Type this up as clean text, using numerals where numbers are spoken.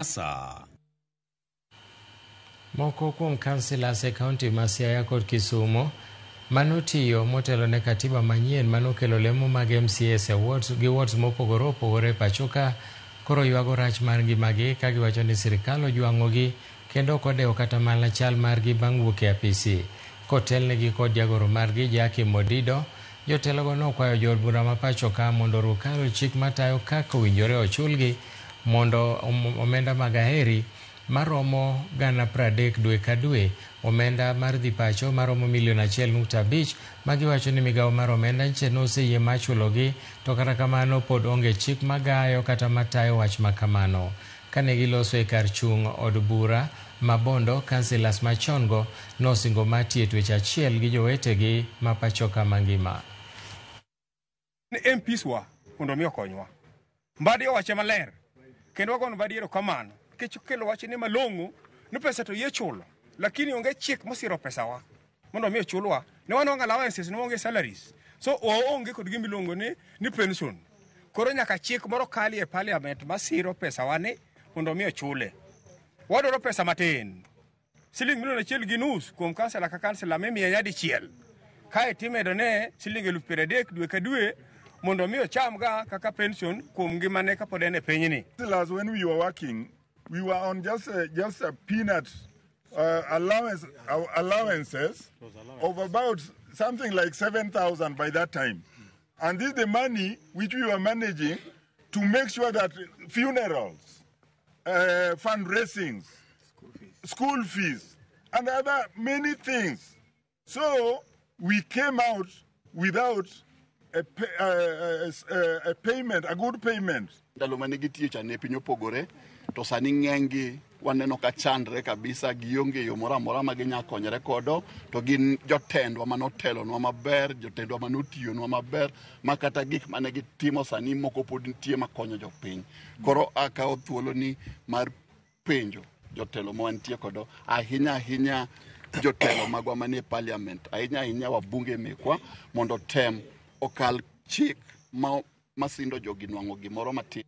Sasa. Moko kuom councillors e kaunti ma Siaya kod Kisumo manotiyo motelo ne katiba manyien manokelo lemo mag MCAs e wards gi wards mopogore opogore e pachoka koro ywago rach mar ngimagi ka giwacho ni sirikal ojwang'ogi kendo ok odewo kata mana chal margi bang' wuok e apisi. Kotelnegi kod jagoro margi Jackie Modido, jotelogo nokwayo jood bura ma pachoka mondo oru kar chik matayo kaka owinjore ochulgi mondo omenda mag aheri maromo 30,000 dwe ka dwe, omenda mar dhi pacho maromo milion 1.5 magiwacho ni migawo mar omenda nche noseyie mar chulogi to kata kamano pod onge chik magayo kata matayo wach makamano. Kane giloso e kar chung' od bura ma Bondo, councillors machon go nosingo mar tiyo e twech achiel gi jowetegi ma pachoka mangima. MPs wa mondo mi okonywa. Mbadi owache maler kendo wagono Mbadi erokamano nikech okelo wach ni malong'o ni pesa to yie chulo lakini onge chik mosiro pesawa mondo mi ochulwa. Ne wan onge allowances, ne waonge salaries. So waonge kod gima iluongo ni pension. Koro nyaka chik moro kali e parliament masiro pesawa ni mondo mi ochule. Wadwaro pesa matin. Siling milion 1.5 kuom kansela ka kansela mimiye nyadichiel. Kae timedo ne siling 30,000 dwe ka dwe mondo mi ochamga kaka pension kuom ngimane kapod en e pinyni. Councillors, when we were working, we were on just a peanut allowances of about something like 7,000 by that time. And this is the money which we were managing to make sure that funerals, fundraisings, school fees, and other many things. So we came out without a payment, a good payment. Ndalo mane gitiyo cha ne piny opogore to sani ng'enygi waneno ka chandre kabisa, gionge yo moro amora ma ginya konyore kodo to gin jotendwa manotelonwa maber, jotendwa manotiyonwa maber ma kata gik mane gitimo sani moko pod nitie makonyo jopiny. Koro akawo thuoloni mar penjo jotelo ma wantie kodo, ahinya ahinya jotelo magwa manie parliament, ahinya ahinya wabunge mekwa, mondo tem okal chik ma masindo jogi nwang'o gimoro matin.